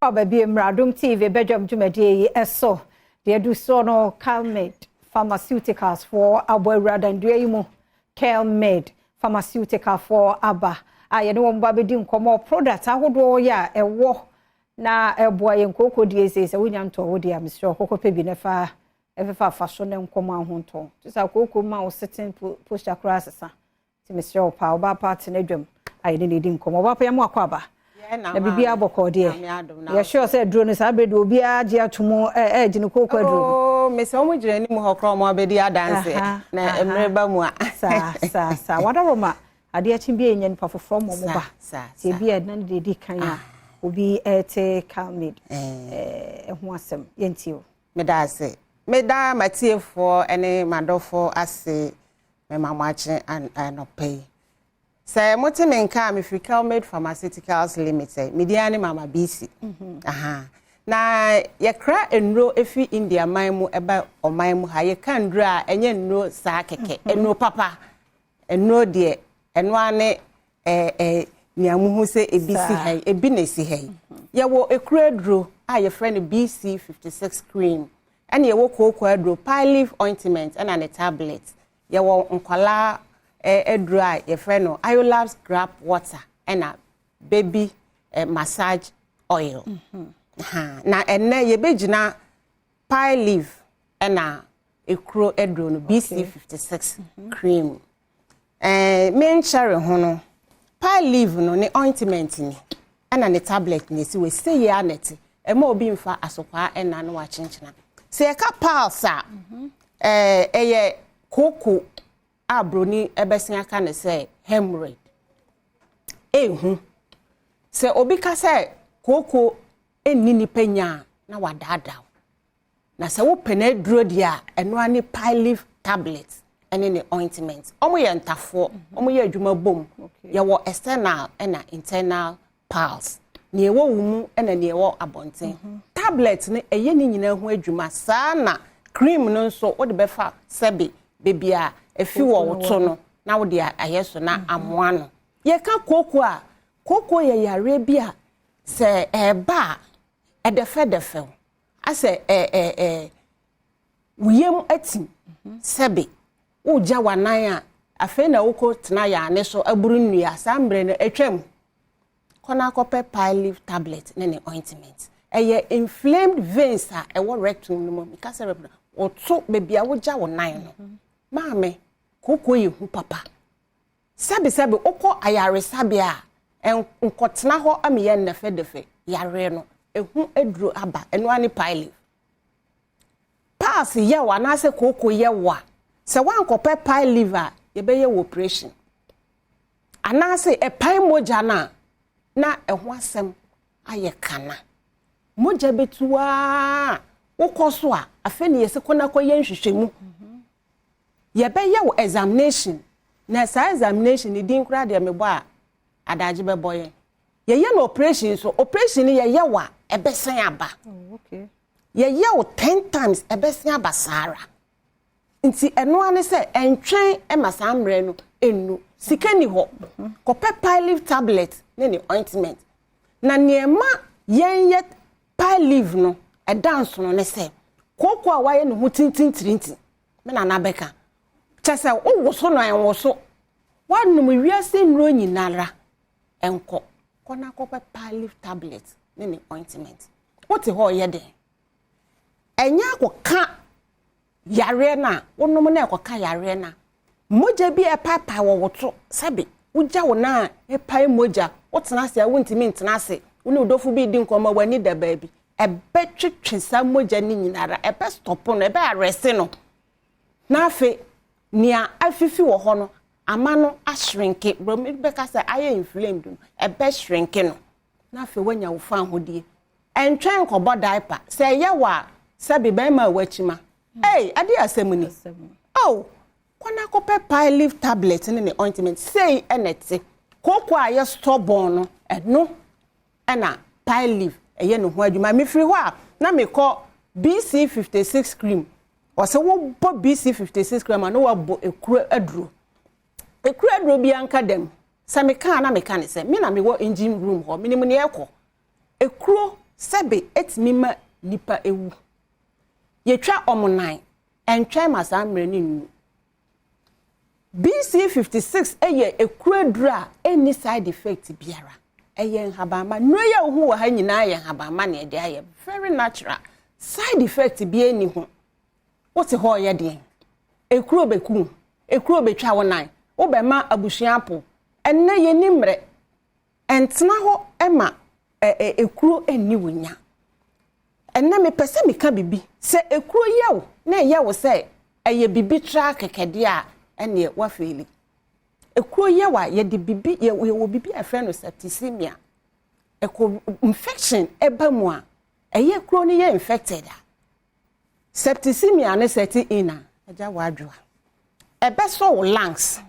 Aba bi Adom TV bɛdwam dwumadie yi ɛso deɛ du soɔ no, Calmed Pharmaceuticals foɔ abɔ awuradandua yi mu. Kelmed Pharmaceutical foɔ aba a yɛne wɔn ba bɛdi nkɔmmɔ, product ahodoɔ yɛ a ɛwɔ na ɛboa yɛn kooko die. Sɛ wonya ntɔ wo deɛ a, mesrɛ kɔkɔ pɛ bi ne fa ɛfɛfa afa so ne nkɔmmɔ ahontɔn te sɛ kooko ma wo sitting posture koraa sesa. Nti mesrɛ wo paa, ɔbaa pa atena adwam a yɛne ne di nkɔmmɔ. Ɔbaa pa, yɛ mo akɔ aba na biribiara bɔkɔɔ deɛ? Yɛhyɛ sɛ aduro no saa berɛ deɛ obiara gye ato mu, ɛɛgye no kooko aduro no. Mesɛ wɔn gyina anim hɔ koraa, wɔn abɛdi adanse na mmerɛ ba mu a. Saa saa saa, wadaroma adeɛ akyi bi enya nipa foforɔ ma ɔmo ba tie bi a ɛna ne deɛ di kan a obi ɛte Calmed ɛho asɛm, yɛntie o. Meda ase, meda matiefoɔ ne madɔfoɔ ase. Mema mo akye anɔpa yi. Sɛ mote me nka a, mefiri Kelmade Pharmaceuticals Limited. Media ne Mama BC. Aha. Na yɛkra nnuro efi India man mu ɛba ɔman mu ha. Yɛka nnuro a, ɛnyɛ nnuro saa kɛkɛ. Nnuro papa. Nnuro deɛ, ɛno ara ne ɛɛ ɛɛ nea muhu sɛ ebi si ha yi, ebi na esi ha yi. Yɛwɔ ekuro aduro a yɛfrɛ no BC 56 cream. Ɛna yɛwɔ kooko aduro, pine leaf ointment, ɛna ne tablet. Yɛwɔ nkwalaa aduro a yɛfrɛ no Ayolabs gripe water, ɛna baby massage oil. Na ɛnɛ yɛbɛgyina pine leaf ɛna ekuro aduro no, BC 56 cream. Menkyɛre ho no, pine leaf no ne ointment ni ɛna ne tablet ne esi wɔ ese yɛ anɛte. Ɛma obi nfa asokwaa ɛna no wakyenkyena. Sɛ yɛka piles a, ɛyɛ kooko a broni ɛbɛsen aka ne sɛ hemorrhoid. Ehu sɛ obi ka sɛ kooko ɛnni nipa nya a, na wadaadaa wo. Na sɛ wopɛ no aduro deɛ a, ɛno ara ne pine leaf tablet ɛne ne ointment. Ɔmo yɛ ntafoɔ, ɔmo yɛ adwuma bom. Yɛwɔ external ɛna internal piles, nea ɛwɔ wo mu ɛna nea ɛwɔ abɔnten. Tablet no ɛyɛ ne nyinaa ho adwuma saa, na cream no nso wode bɛfa sɛbe beebi a efi wɔ wo to no na wode ayɛ so na amoa no. Yɛka kooko a, kooko yɛ yareɛ bi a sɛ ɛɛba a, ɛdɛfɛdɛfɛw asɛ ɛɛ ɛɛ ɛɛ wo yam atim, sɛbe wogya w'anan a, afei na wokɔ tena yaane so aburu nnua. Saa mmerɛ no atwam kɔ na akɔpɛ pine leaf tablet ne ne ointment. Ɛyɛ inflamed veins a ɛwɔ rectum no mu. Meka sɛ rectum, wɔto baabi a wogya wo nan no. Maame, kooko yɛ hu papa. Sɛbisɛbi, wokɔ ayaresabea a, nkɔtena hɔ ama yɛ nnɛfɛdɛfɛ yareɛ no. Ehu aduro aba, ɛno ani pine leaf. Piles yɛ wo anaasɛ kooko yɛ wo a, sɛ woankɔpɛ pine leaf a, yɛbɛyɛ wɔ operation anaasɛ ɛpae mogya no a, na ɛho asɛm ayɛ kana. Mogya bɛtu aa, wokɔ so a, afei ne yɛsɛ kɔ na kɔyɛ nhwehwɛmu. Yɛbɛyɛ wo examination, na saa examination ne din koraa deɛ, mebɔ a adagye bɛbɔ yɛn. Yɛyɛ no operation so, operation no yɛyɛ wo a, ɛbɛsɛn aba. Yɛyɛ wo 10 times, ɛbɛsɛn aba saa ara. Nti ɛno ara ne sɛ ɛntwɛn ma saa mmerɛ no ɛnnu. Sika ni hɔ, kɔpɛ pine leaf tablet ne ne ointment. Na nneɛma yɛn yɛ pine leaf no ɛda nsono ne sɛ kooko a wayɛ ne ho tintintirinti me nana bɛka kyɛ sɛ wowoso no, ɛnwoso. Woanom wiase nnuro nyinara, ɛnkɔ. Kɔ na kɔpɛ pine leaf tablet ne ne ointment. Wote hɔ ɔyɛ den, ɛnyɛ akɔka yareɛ no a wonom na ɛkɔka yareɛ no a, mogya bi a ɛpaepae wɔ wo to, sɛbe wogya wo nan a, ɛpae mogya, wotena ase a, wontumi ntena ase, wo ne wodɔfo bi di nkɔmmɔ, w'ani da baabi, ɛbɛtwetwe saa mogya no nyinara, ɛbɛ stop no, ɛbɛ arrest no, na afei nea afifi wɔ hɔ no ama no ashrink. Bromi bɛka sɛ ayɛ inflamed no, ɛbɛ shrink no, na afei woanya wo fa ahodie. Ɛntwɛn nkɔbɔ diaper sɛ ɛyɛ wɔ a, sɛbi bɛrima a wakyi ma ei, ade asɛm ni oh. Kɔ na kɔpɛ pine leaf tablet ne ne ointment. Sei ɛna ɛte kooko a yɛ stubborn no, ɛno ɛna pine leaf ɛyɛ ne ho adwuma. Mefiri hɔ a, na mekɔ BC 56 cream. Ɔsɛ wobɔ BC 56 cream a, na wabɔ ekuro aduro. Ekuro aduro bi anka dɛm sɛ meka na meka ne sɛ me na mewɔ engine room hɔ, menim nea ɛkɔ ekuro. Sɛbe etumi ma nipa ewu. Yɛtwa ɔmo nan, ɛntwɛn ma saa mmerɛ no nnu. BC 56 yɛ ekuro aduro a ɛnni side effect biara. Ɛyɛ nhabamma. Nnuro yi a wohu wɔ ha nyinaa yɛ nhabamma na yɛde ayɛ. Very natural. Side effect bi nni ho. Wote hɔ ɔyɛ deɛn? Ekuro bɛku, ekuro bɛtwa wo nan, wobɛma abusua apo. Ɛnnɛ yɛni mmerɛ. Ɛntena hɔ ma ɛ ekuro nni wo nya. Ɛnnɛ mepɛ sɛ meka bibi. Sɛ ekuro yɛ wo na ɛyɛ wo sɛ ɛyɛ bibi tra kɛkɛdeɛ a, ɛneɛ wafeeli. Ekuro yɛ wo a, yɛde bibi, yɛwɔ bibi a yɛfrɛ no septicemia. Ɛkɔ infection ɛba mu a, ɛyɛ kuro no yɛ infected a, septicemia ne set in a, agya w'adwoa. Ɛbɛsɔ wo lungs.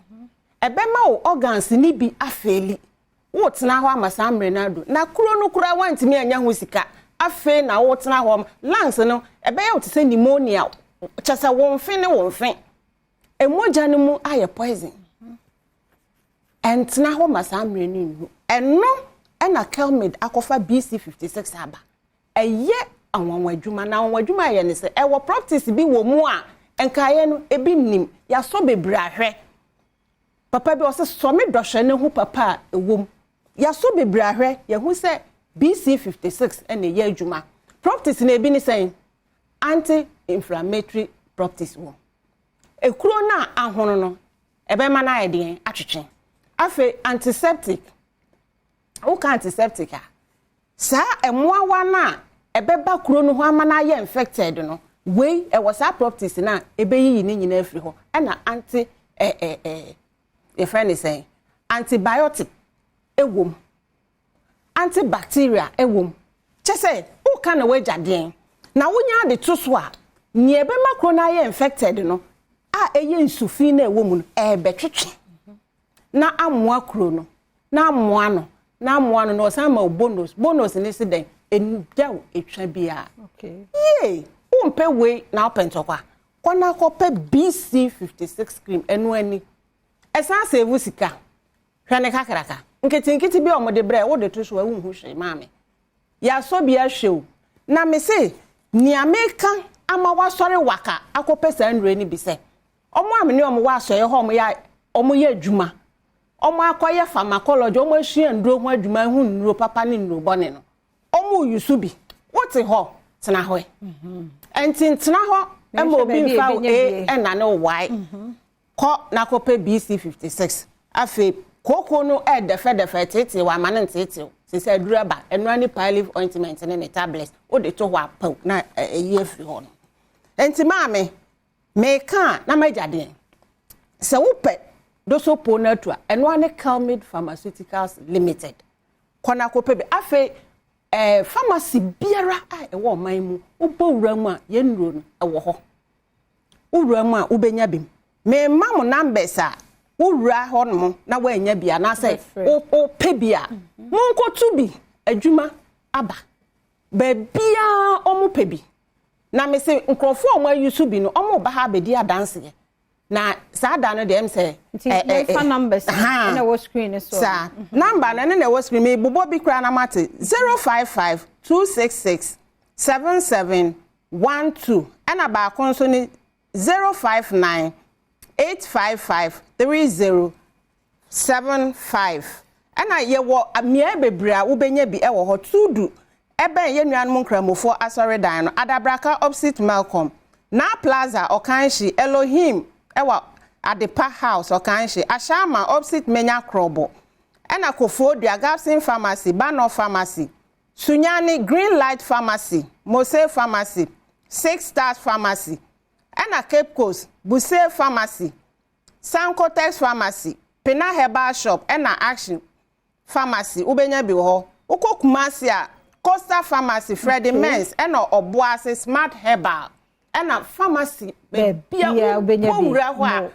Ɛbɛma wo organs ni bi afeeli. Wotena hɔ ama saa mmerɛ no ado. Na kuro no koraa wantumi anya ho sika. Afei na wotena hɔ, lungs no ɛbɛyɛ wo te sɛ pneumonia. Kyɛ sɛ wo mfe ne wo mfe. Emogya no mu ayɛ poison. Ɛntena hɔ ma saa mmerɛ no nnu. Ɛno ɛna Kelmed akɔfa BC 56 aba. Ɛyɛ anwanwa adwuma, na anwanwa adwuma yɛ ne sɛ ɛwɔ properties bi wɔ mu a nkaeɛ no ebi nim. Yɛasɔ bebree ahwɛ. Papa bi ɔsɛ sɔmi dɔhwɛ ne ho papa a ɛwɔ mu. Yɛasɔ bebree ahwɛ, yɛhu sɛ BC 56 ɛna ɛyɛ adwuma. Properties na ebi ne sɛn? Anti-inflammatory properties wɔ. Ekuro no a ahono no, ɛbɛma no ayɛ deɛn? Atwetwe. Afei antiseptic. Woka antiseptic a, saa mmoawa no a ɛbɛba kuro no ho ama no ayɛ infected no, wei ɛwɔ saa properties no a ɛbɛyiyi ne nyinaa afiri hɔ. Ɛna anti ɛ ɛ ɛ yɛfrɛ ne sɛn, antibiotic ɛwɔ mu, antibacteria ɛwɔ mu. Kyɛ sɛ woka na woagya deɛn na wonya ade to so a, nea ɛbɛma kuro no ayɛ infected no a ɛyɛ nsufi no a ɛwɔ mu no, ɛɛbɛtwetwe na amoa kuro no, na amoa no, na amoa no, na ɔsan ma wo bonus. Bonus ne si dɛn? Ɛgyaw etwa biara. Yie, wompɛ wei na wopɛ ntɔkwa, kɔ na kɔpɛ BC 56 cream. Ɛno ani ɛsan save sika. Hwɛ ne kakraka nketenkete bi a wɔde brɛ wode to so a, wonhu hwee. Maame, yɛasɔ bi ahwɛ o, na me se nea meka ama wasɔre waka akɔpɛ saa nnuro no bi sɛ ɔmo a me ne ɔmo wɔ asɔeɛ hɔ, ɔmo yɛ adwuma, ɔmo akɔyɛ pharmacology, ɔmo asua nnuro ho adwuma, ho nnuro papa ne nnuro bɔne no, ɔmo yi so bi. Wote hɔ, tena hɔ. Ɛnti ntena hɔ ɛma obi nfa wo a ɛna ne wo y. Kɔ na kɔpɛ BC 56. Afei kooko no ɛɛdɛfɛdɛfɛ teetee wɔ ama ne nteetee sisi aduru aba. Ɛnua ne pine leaf ointment ne tablets wode to hɔ apaw na ɛyi afiri hɔ no. Nti maame, meka a na magya deɛ sɛ wopɛ dosopo no atu a, ɛnoa ne Kelmid Pharmaceuticals Limited. Kɔ na kɔpɛ bi. Afei pharmacy biara a ɛwɔ ɔman mu, wobɔ wura mu a, yɛn nnuro no ɛwɔ hɔ. Wowura mu a, wobɛnya bi. Mema mo numbers a wowura hɔ nom na woanya bi anaasɛ wopɛ bi a, monkɔto bi. Adwuma aba baabiaa, ɔmo pɛ bi. Na mese nkurɔfoɔ a ɔmo ayi so bi no, ɔmo ba ha abɛdi adanseɛ na saa da no deɛ sɛ. Nti yɛmfa numbers ɛna ɛwɔ screen no so. Saa number no ɛne na ɛwɔ screen. Mi bobɔ bi koraa na mate: 0552667712, ɛna baako nso ne 0598553075. Ɛna yɛwɔ mmea bebree a wobɛnya bi ɛwɔ hɔ. Tuudu, ɛbɛn yɛn nuanom nkramofoɔ asɔredan no, Adabraka, opposite Melcom, Na Plaza, Ɔkanhyi, Elohim ɛwɔ Adepa House, Ɔkanhyi, Ahyama, opposite Menya Krobo, ɛna Koforidua, Gapson Pharmacy, Bano Pharmacy, Sunyani, Green Light Pharmacy, Mose Pharmacy, Six Stars Pharmacy, ɛna Cape Coast, Buse Pharmacy, Sankotex Pharmacy, Pina Herbal Shop, ɛna Action Pharmacy, wobɛnya bi wɔ hɔ. Wokɔ Kumasi a, Coastal Pharmacy, Freddie Mens, ɛna Ɔboase Smart Herbal, ɛna pharmacy baabia wobɛnya bi. Wowura hɔ a,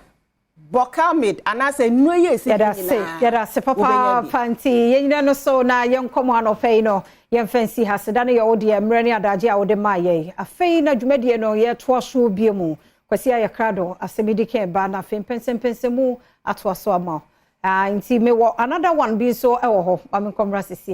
Bɔkalmid anaasɛ nnuro yi esi Yɛda ase. nyinaa Yɛda ase wobɛnya bi. papaapa. Nti yɛn nyina no so na yɛnkɔmɔ anɔpɛ yi no, yɛmfa nsi ha. Seda no yɛ wo deɛ, mmerɛ ne adagye a wode maa yɛn. Afei na dwumadie no yɛtoa so bie mu. Kwasi ayɛ krado, asɛm di kan ba na afei mpɛnsɛmpɛnsɛmu atoa so ama wo. Ah, nti mewɔ another one bi nso wɔ hɔ. Ma menkɔmmra sisi.